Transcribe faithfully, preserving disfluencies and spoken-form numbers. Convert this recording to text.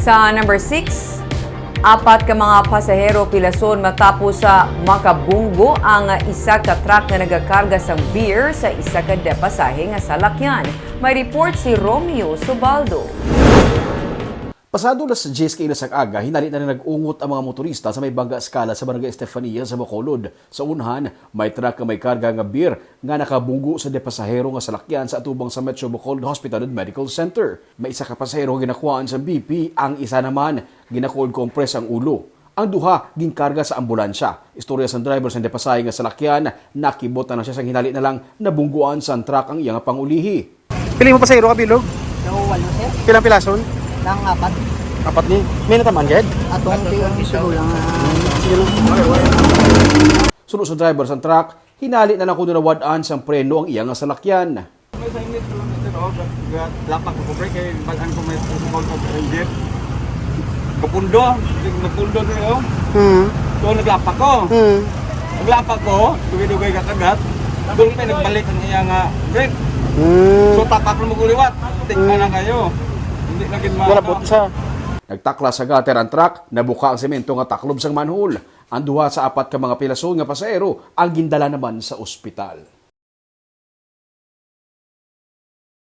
Sa number six, apat ka mga pasahero pilason matapos sa makabunggo ang isa ka truck nga nagakarga sang beer sa isa ka depasahe nga salakyan. May report si Romeo Subaldo. Pasado las diyes kaina sang aga, hinali na nag-ungot ang mga motorista sa may Bangga Escala sa Barangay Estefania sa Bacolod. Sa unhan, may truck nga may karga nga beer nga nakabunggo sa de pasahero nga salakyan sa atubang sa Metro Bacolod Hospital and Medical Center. May isa ka pasahero nga ginakuhaan sa B P, ang isa naman ginakuod compress ang ulo. Ang duha ginkarga sa ambulansya. Istorya sang driver sang depasahe nga salakyan, nakibot na siya sang hinali na lang nabungguan sang truck ang iya nga pangulihi. Pila mo pasahero ka bilog? Daw walo, sir. Pilang pilason? Nang apat. Apat ni. May natamaan gid? Atong tiyo ang isugo lang. Suno sa driver sang truck, hinali na lang kuno nawad-an sang preno ang iya nga salakyan. May sa init ko lang ito, no? Lapak ko, pre, kay balaan ko may susugaw sa engine. Kapundo, napundo na yun. Hmm. So, naglapak ko. Hmm. Naglapak ko, dugay-dugay ka kagat. Doon pa nagbalik ang iya nga brake. Hmm. So, tapak na maguliwat. Tingnan na kayo. Hindi na gid ma- Wala po sa. Nagtaklas sa gutter ang truck, nabuka ang semento nga taklob sang manhole. Ang duha sa apat ka mga pilason nga pasahero ang gindala naman sa ospital.